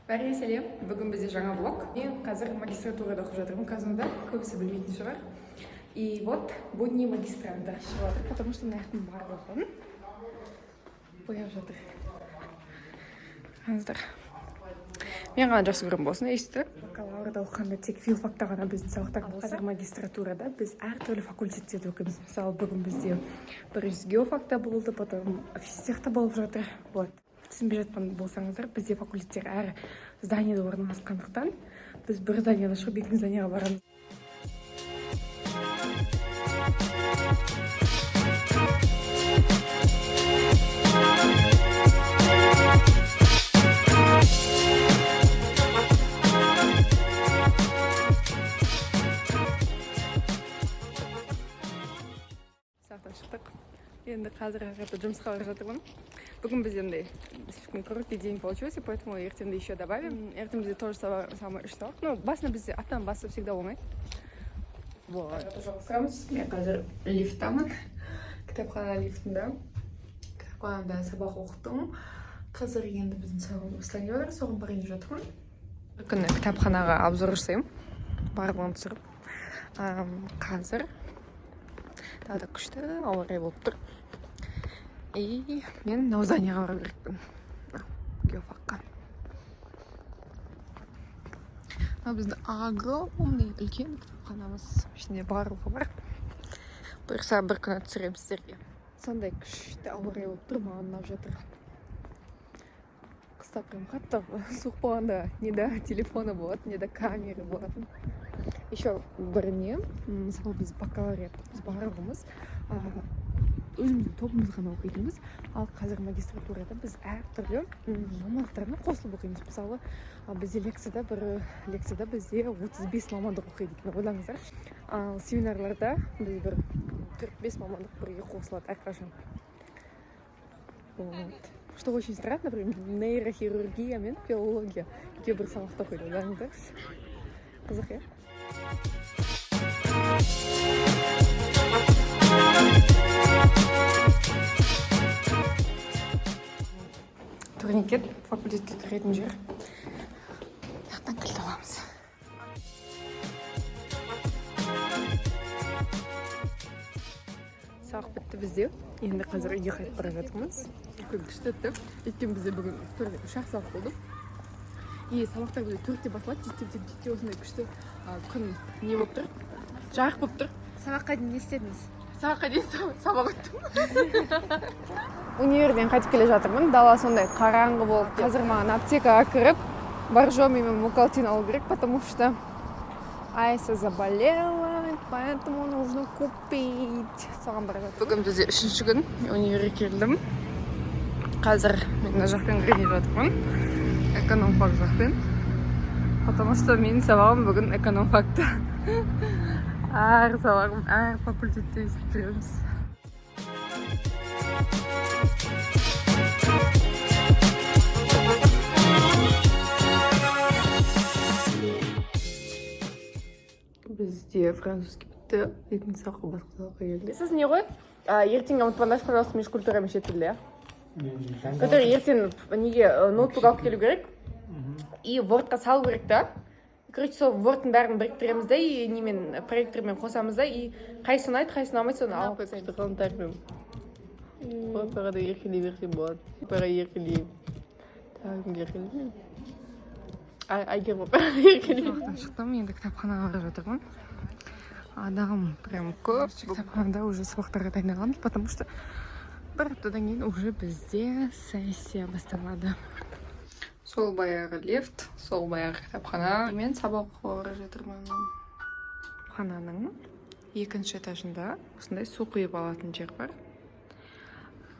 Бәріңе сәлем! Бүгін бізде жаңа влог. Мен қазір магистратурада оқып жатырмын КазНУда, көбісі білмейтін шығар. И вот будни магистранта шығып жатыр, потому что мына жақтың барлығын бояп жатыр. Қараңыздар, мен ғана жақсы көремін болсын өйстіп. Бакалаврда оқығанда тек филфакта ғана біздің сабақтар болса, қазір магистратурада біз әртүрлі факультеттерде оқимыз. Мысалы, бүгін бізде бірінші геофакта болды, потом физтехта болып жатыр. Вот, түсінбей жатқан болсаңыздар, бізде факультеттер әр зданияда орналасқандықтан, біз бір зданиядан шығып, екінші зданияға барамыз. Сабақтан шықтық, енді қазір ары қарата жұмысқа бара жатырмын. Бүгін бізде андай слишком короткий день получился, поэтому ертең де еще добавим. Ертең бізде тоже самый үш сабақ. Ну, басында бізде аптаның басы всегда оңай. Вот, жалғастырамыз. Мен қазір лифттамын, кітапхана лифтінде. Кітапханада сабақ оқыдым. Қазір енді біздің сабағымыз басталайын деп жатыр, соған барайын деп жатырмын. Бір күні кітапханаға обзор жасаймын, барлығын түсіріп. Қазір далада күшті ауа райы болып тұр, и мен мынау зданияға бару керекпін, мынау геофакқа. Мынау біздің огромный, үлкен кітапханамыз, ішінде барлығы бар. Бұйырса, бір күні түсіремін сіздерге. Сондай күшті ауа райы болып тұр, маған ұнап жатыр. Қыста прям қатты суық болғанда не до телефона болады, не до камеры болатын. Еще бір не, мысалы, біз бакалавриат, біз барлығымыз өзіміздің тобымыз ғана оқитынбыз, ал қазір магистратурада біз әртүрлі мамандықтармен қосылып оқимыз. Мысалы, бізде лекцияда, бір лекцияда бізде 35 мамандық оқиды екен, ойлаңыздаршы. Ал семинарларда біз бір 4-5 мамандық бірге қосылады әрқашан. Вот что очень странно, например, нейрохирургия мен филология екеуі бір сабақта оқиды, ойлаңыздаршы. Қызық, иә? Турникет, факультетке кіретін жер. Мына жақтан кілт аламыз. Сабақ бітті бізде, енді қазір үйге қайтып бара жатырмыз. Күн күшті өтті, өйткені бізде бүгін вторник үш ақ сабақ болды, и сабақтар бізде 4-те басталады, 7-де бітеді. 7-те осындай күшті күн не болып тұр, жарық болып тұр. Сабаққа дейін не істедіңіз? Сабаққа дейін сабақ өттім. Универден қайтып келе жатырмын, дала сондай қараңғы болып. Қазір маған аптекаға кіріп, боржоми мен мукалтин алу керек, потому что Айса заболела, поэтому нужно купить. Соған бара жатырмын. Бүгін бізде үшінші күн, универге келдім. Қазір мен мына жақпен кірейін деп жатырмын, экономфак жақпен, потому что менің сабағым бүгін экономфакта. Әр сабағым әр факультетте өйстіп жүреміз. Бізде французский бітті, екінші сабаққа, басқа сабаққа келді. Сіз не ғой, ертеңге ұмытпаңдаршы, пожалуйста, межкультура мен шет тілі, иә, который ертең неге ноутбук алып келу керек и Wordқа салу керек та. Короче, сол Wordтың бәрін біріктіреміз да, и немен, проектормен қосамыз да, и қайсысы ұнайды, қайсысы ұнамайды, соны алып тастаймыз. Папаға да еркелей берсем болады, папаға еркелеймін. Тағы кімге еркелеймін? Әйгерім апаға еркелеймін. Сабақтан шықтым, енді кітапханаға бара жатырмын. Адам прям көп кітапханада. Уже сабақтарға дайындаламыз, потому что бір аптадан кейін уже бізде сессия басталады. Сол баяғы лифт, сол баяғы кітапхана. Мен сабақ оқуға бара жатырмын. Кітапхананың екінші этажында осындай су құйып алатын жер бар.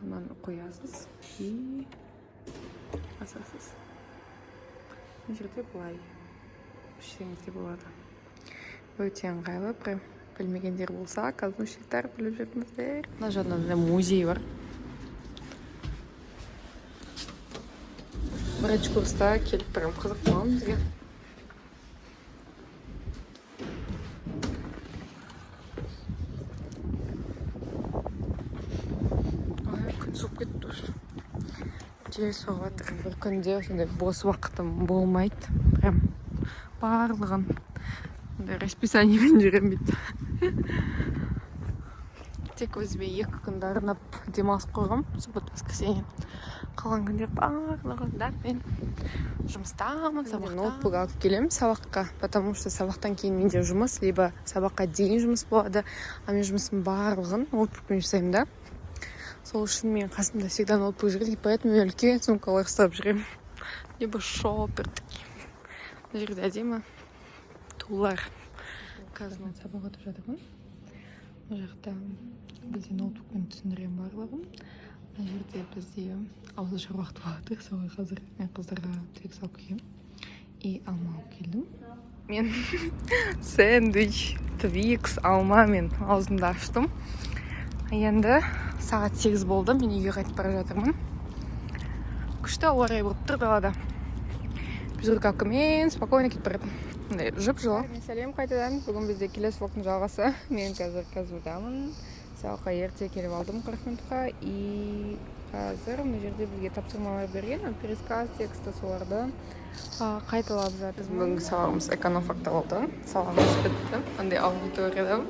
Мынаны құясыз и басасыз. Мына жерде былай ішсеңіз де болады, өте ыңғайлы прям. Білмегендер болса, казнущиктар, біліп жүріңіздер. Мына жағында мынандай музей бар. Бірінші курста келіп, прям қызық болған бізге. Ой, күн суып кетті уже. Жел соғып жатыр. Бір күнде сондай бос уақытым болмайды. Прям барлығын мындай расписаниемен жүремін бүйтіп. Тек өзіме 2 күнді арнап демалыс қойғам: суббота, воскресенье. Қалған күндер барлығында мен жұмыстамын, сабақта. Ноутбук алып келемін сабаққа, потому что сабақтан кейін менде жұмыс либо сабаққа дейін жұмыс болады, а мен жұмыстың барлығын ноутбукпен жасаймын да. Сол үшін мен қасымда всегда ноутбук жүреді, и поэтому мен үлкен сумкалар ұстап жүремін либо шопер такие. Мына жерде әдемі тулар. Қазір сабақ өтіп жатырмын. Мына жақта бізде ноутбукпен түсіндіремін барлығын. Мына жерде бізде ауызашар уақыт болып жатыр. Солай қазір мен қыздарға Твикс алып келгенмін и алма алып келдім. Мен сэндвич, Твикс, алма мен аузымды аштым. Енді сағат 8 болды, мен үйге қайтып бара жатырмын. Күшті ауа райы болып тұр далада. Безрукавкамен спокойно кетіп бара жатырмын, мындай жып жылы. Сәлем қайтадан! Бүгін бізде келесі влогтың жалғасы. Мен қазір КазУдамын, сабаққа ерте келіп алдым, 40 минутқа. И қазір мына жерде бізге тапсырмалар берген, пересказ текста, соларды қайталап жатырмын. Бүгінгі сабағымыз экономфакта болды. Сабағымыз бітті андай аудиторияда.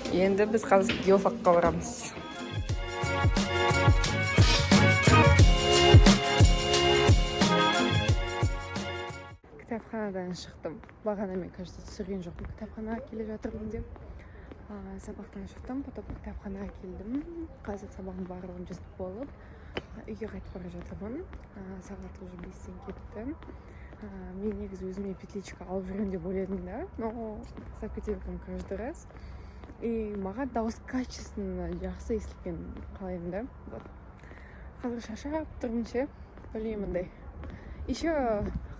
Енді біз қазір геофакқа барамыз. Кітапханадан шықтым. Бағана мен, кажется, түсірген жоқпын кітапханаға келе жатырмын деп. Сабақтан шықтым, потом кітапханаға келдім. Қазір сабағым барлығын жасап болып, үйге қайтып бара жатырмын. Сағат уже 5-тен кетті. Мен негізі өзіме петличка алып жүремін деп ойладым да, но тастап кете беремін каждый раз. И маған дауыс качественно жақсы естілгенін қалаймын да. Вот қазір шаршап тұрмын ше, білмеймін, андай еще,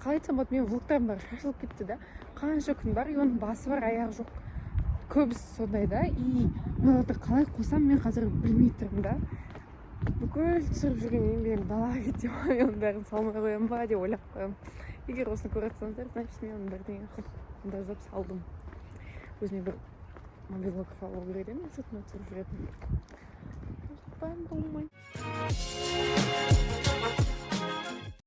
қалай айтсам болады, менің влогтарым бәрі шашылып кетті да. Қанша күн бар, и оның басы бар, аяғы жоқ, көбісі сондай да. И мен оларды қалай қосамын, мен қазір білмей тұрмын да. Бүкіл түсіріп жүрген еңбегім далаға кете ма, мен оның бәрін салмай қоямын ба деп ойлап қоямын. Егер осыны көріп жатсаңыздар, значит, мен оның бірдеңе қылып монтаждап салдым. Өзіме бір мобилограф алу керек еді, мен сыртына түсіріп жүретін. Думай.